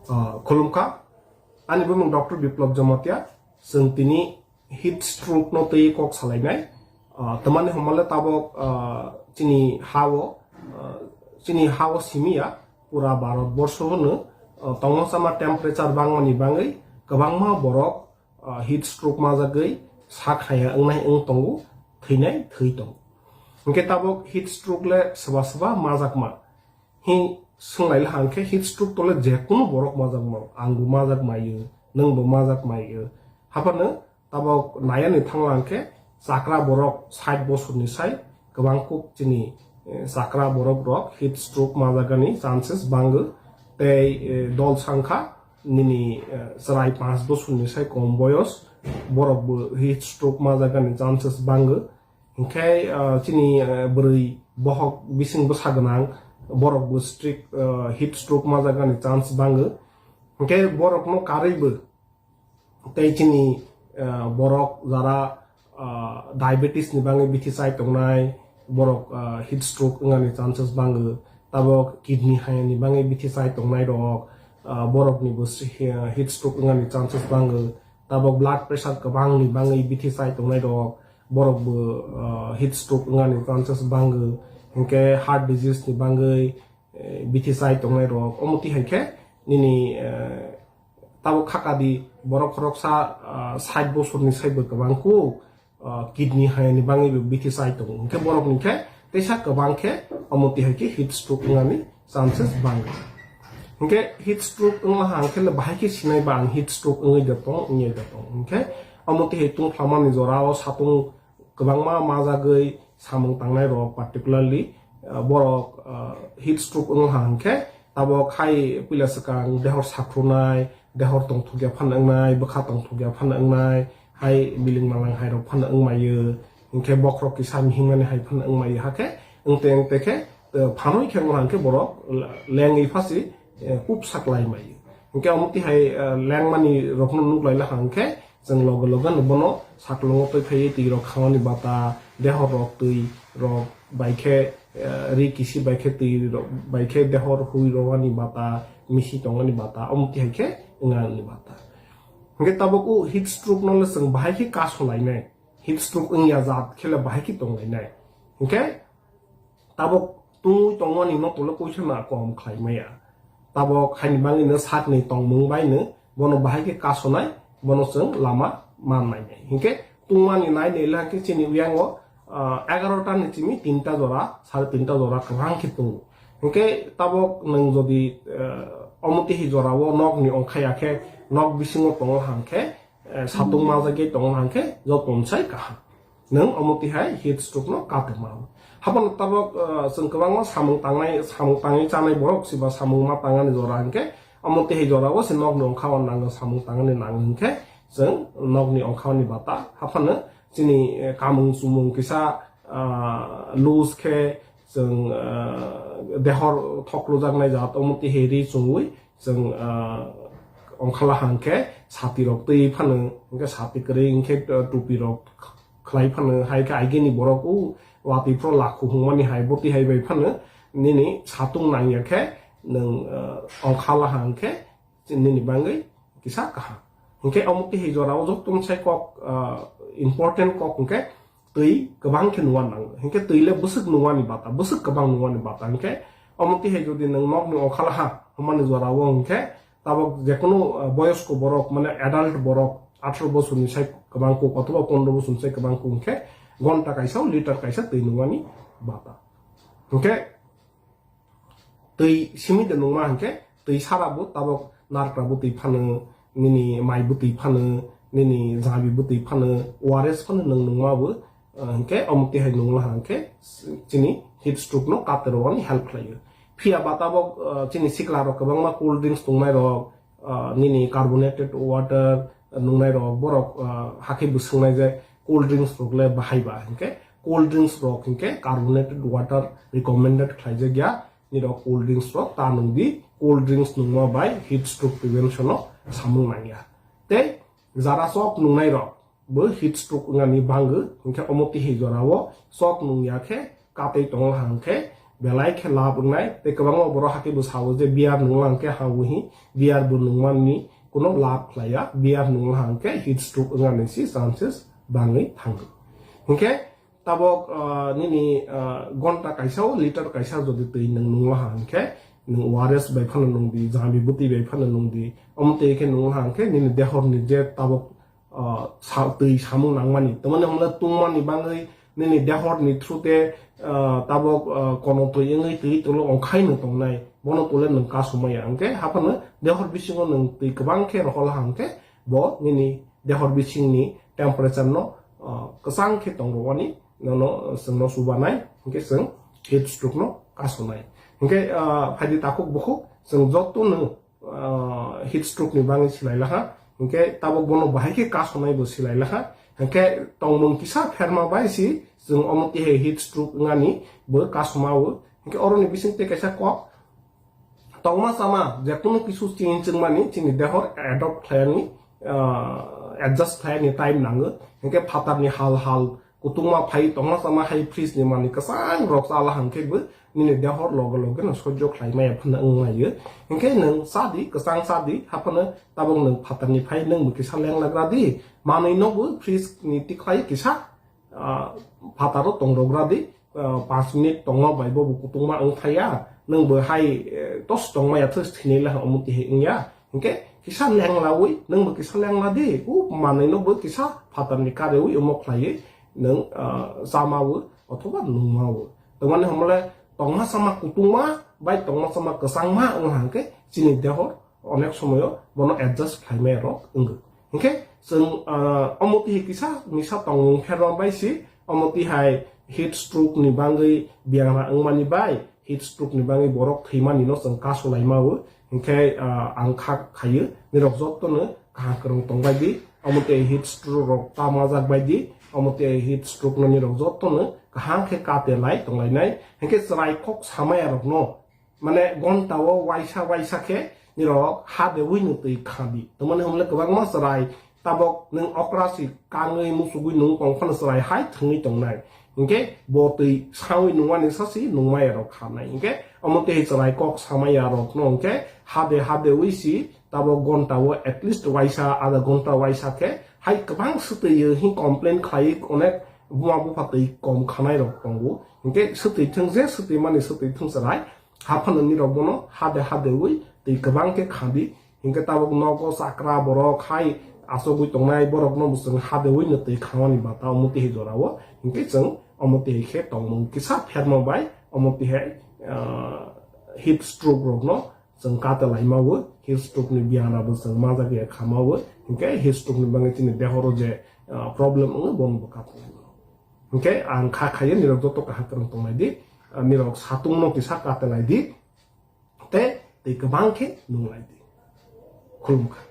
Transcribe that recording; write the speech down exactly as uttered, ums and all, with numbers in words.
Ah, khulumkha, ani bumung Doctor Biplab Jamatia, chwng tini heat stroke no twi kok salainai. Ah, tamani hwnmale tabok, ah, chini hao, ah, chini hao simiya pura Bharat borsho hwno, ah, tongma sama temperature bangmani bangwi kwbangma borok, ah, heat stroke majagwi sak haya wngnai wng tongo, thwinai thwi tongo. Hwnkhe tabok heat stroke le swba swba majakma. Hi swnglai le hang khe heat stroke tole je kunu borok majak mano, ang bo majak maio, nwng bo majak maio. Haphano tabok nayani thangla hang khe chakra borok sait bosorni sai kwbang kuk chini, eh, chakra borok rok heat stroke majagani chances bango. Tei, eh, dol sangkha nini, eh, chwrai panch bosorni sai kom boyos borok bo heat stroke majagani chances bango. Hinkhe, ah, chini, ah, bwrwi bohok bising bwsa gwnang borok bo strict, ah, heat stroke majagani chance bango. Hinkhe borokno karwi bo tei chini, ah, borok jara, ah, diabetes ni bagwi bithi chai tongnai, borok, ah, heat stroke wngani chances bango. Tabok kidney hayani bagwi bithi chai tongnai rok, ah, borok ni bo si-, heat stroke wngani chances bango. Tabok blood pressure kwbang ni bagwi bithi chai tongnai rok, borok bo, ah, heat stroke wngani chances bango, hinkhe heart disease ni bagwi, eh, bithi chai tongnai rok. Omo twi hai khe nini, eh, tabok khaka di borok khoroksa, ah, sait bosorni sai bo kwbang kuk, ah, kidney hayani bagwi bo bithi chai tongo. Hinkhe borok ni khe teisa kwbang khe omo twi hai khe heat stroke wngani chances bango. Hinkhe heat stroke wngma hang khe bahai khe sinai ba ang heat stroke wngwi da tong, wngwi da tong. Hinkhe omo twi hai tungphlamani jorao satung kwbangma majagwi samung tangnai rok, particularly, ah, borok, ah, heat stroke wngma hang khe tabok hai puila swkang dehor sakrunai, dehor tongthokya phano wngnai, bwkha tongthokya phano wngnai, hai biling malang hai rok phano wngmaio, hinkhe bokhorok kisa mihingmani hai phano wngmaio, hakhe wngte wngte khe, eh, phanoi khe wngkha hwnkhe borok lengwi phasi, eh, kuk saklai maio. Hinkhe omo tihai, eh, lengmani rokno nuklai lakha hwnkhe chwng loge loge no bono saklongo twi phaiwi twi rok khamani bata, dehor rok twi rok bai khe, eh, ri kisi bai khe twi rok bai khe dehor hui rwani bata, misi tongmani bata, omo tihai khe wngnani bata. Hinkhe tabuk o heat stroke no le chwng bahai khe kasolainai, heat stroke wngya jat khe le bahai khe tonglainai. Hinkhe tabuk tungwi tongmani no tole koisa na kom khlai maya. Tabuk haini bagwi no sakni tongmung bai no bono bahai khe kasonai, bono chwng lama mannai nai. Hinkhe tungmani nai nai le hinkhe chini uyango, ah, egarota ni simi tinta jora, sare tinta jora kwbang khe tungo. Hinkhe tabuk nwng jodi, ah, omo tihai jorao nokni ongkhai ya khe, nok bisingo tongo hang khe, eh, satung majagwi tongo hang khe joto sai kaham. Nwng omo tihai heat stroke no kate mano. Haphano tabok, eh, chwng kwbangma samung tangnai, samung tangwi chanai borok siba samung ma tangani jora hinkhe omo tihai jorao se nokni ongkhao nango samung tangani nango hinkhe chwng nokni ongkhaoni bata haphano chini, eh, kamung chumung kisa, ah, loose khe chwng, ah, dehor thoklujaknai jat omo tihai ri chumui chwng, ah, ongkhala hang khe sati rok twi phano, hinkhe sati kwrwi hinkhe, ah, tupi rok khlai phano, hai khe aigini borok o watwi phro lakhu hungmani hai boti hai bai phano nini satung nangya khe nwng, ah, ongkhala hang khe nini bagwi kisa kaham. Hinkhe omo tihai jorao joto sai kok, ah, important kok hinkhe twi kwbang khe nungna nango. Hinkhe twi le bwswk nungmani bata, bwswk kwbang nungmani bata hinkhe omo tihai jodi nwng nokni ongkhala ha hwnmani jorao hinkhe tabok jekono, ah, boyosko borok mane adult borok atharo bosorni sai kwbang kuk othoba pondro bosorni sai kwbang kuk hinkhe gonta kaisa o liter kaisa twi nungmani bata. Hinkhe twi simi de nungma hinkhe twi sara bo tabok narkra bwtwi phano, nini mai bwtwi phano, nini jabi bwtwi phano, O R S phano nwng nungma bo, ah, hinkhe omo tihai nungla hinkhe chini heat stroke no katerwani help khlaio. Phiya ba tabok, ah, chini sikla rok kwbangma cold drinks tongnai rok, ah, nini carbonated water nungnai rok, borok, ah, hakhe bo swngnai je cold drinks rok le bahai ba hinkhe cold drinks rok hinkhe carbonated water recommended khlaijak ya, nirok cold drinks rok ta nung di, cold drinks nungma bai heat stroke prevention o samung nangya. Tei jara chok nungnai rok bo heat stroke wngani bango, hinkhe omo tihai jorao chok nungya khe katwi tongla hang khe belai khe lab wngnai. Tei kwbangma borok hakhe bo sao je beer nungla hwnkhe ha uhi beer bo nungmani kuno lab khlaiya, beer nungla hwnkhe heat stroke wngnani si chances bangwi thango. Hinkhe tabok, ah, nini, ah, gonta kaisa o liter kaisa jodi twi nwng nungla hwnkhe nwng O R S bai phano nungdi, jami bwtwi bai phano nungdi, omo twi khe nungla hwnkhe nini dehorni je tabok ah, sa-, twi samung nangmani. Tamani hwnle tungmani bangwi nini dehorni through te, ah, tabok, ah, kono twi wngwi twi tolo ongkhaino tongnai. Bono tole nwng kasumaya hwnkhe haphano dehor bisingo nwng twi kwbang khe rohol ha hwnkhe bo nini dehor bisingni temperature no, ah, kwchang khe tongrwani nono chwngno chubanai hwnkhe chwng heat stroke no kasonai. Hwnkhe, ah, phaidi takhuk bukhuk chwng jotono ah, heat stroke ni bangwi silai laha. Hinkhe tabok bono bahai khe kasonai bo silai laha. Hinkhe tongmung kisa pherma bai si chwng omo tihai heat stroke wngani bo kasoma o. Hinkhe oroni bising tei kaisa kok tongma chama jekunu kisu chini chwngmani chini dehor adopt khlaiyani, ah, adjust khlaiyani time nango. Hinkhe phatarni hal hal kutungma phai tongma chama hai fridge ni manwi kwchang rok chala hwnkhe bo nini dehor loge loge no sojjo khlai maya phano wng laio. Hinkhe nwng chadi, kwchang chadi, haphano tabok nwng phatarni phai nwng bo kisa lenglagra di. Manwi no bo fridge ni tikhlai kisa, ah, phataro tongrogra di. Ah, panch minute tongma bai bo bo kutungma wng thaya. Nwng bo hai, eh, tos tongmaya thos thinai laha omo tihai wngya. Hinkhe kisa lenglawi, nwng bo kisa lengla di, u manwi no bo kisa phatarni karewi omo khlaiwi nwng, ah, chamawo othoba nungmawo. Tamani hwnmale tongma chama kutungma bai tongma chama kwchangma wng hwnkhe chini dehor onek somoyo bono adjust khlaimaya rok wngo. Hinkhe chwng, ah, omo tihai kisa misa tongmung pherma bai si, omo tihai heat stroke ni bangwi biyangra wngmani bai, heat stroke ni bangwi borok thwimani no chwng kasu lai mao. Hinkhe, ah, ang kha khaio, nirok jotono kaham kwrwng tong bai di, omo tei heat stroke rok ta majak bai di, omo tei heat stroke no nirok jotono kaham khe kate lai tong lai nai. Hinkhe chwrai kok samaya rok no, mane gonta o waisa waisa khe nirok ha dewi no twi kha di. Tamani hwnle kwbangma chwrai tabok nwng okra si kangwi musugwi nwng tong phano chwrai hai thwngwi tongnai. Hinkhe bo twi sawi nungmani sasi nungmaya rok khanai. Hinkhe omo tei chwrai kok samaya rok no hinkhe hade hade wi si tabok gonta o at least waisa adha gonta waisa khe hai kwbang swtwi hi complain khlai onek buma bupha twi kom khanai rok tongo. Hinkhe swtwi thwng je swtwi mani swtwi thwng chwrai haphano nirok bono hade hade wi twi kwbang khe khadi. Hinkhe tabok nogo chakra borok hai achogwi tongnai borokno bo chwng hadewi no twi khamani bata omo tihai jorao. Hinkhe chwng omo tihai khe tongmung kisa pherma bai omo tihai, ah, heat stroke rokno chwng kata laimao. Heat stroke ni biyangra bo chwng majak ya khamao. Hinkhe heat stroke ni bangwi chini dehoro je, ah, problem wngo bono bo kata laimao. Hinkhe ang kha khayo nirok joto kaham kwrwng tonglai di, ah, nirok satung no kisa kata lai di. Tei tei kwbang khe nung lai di. Khulumkha.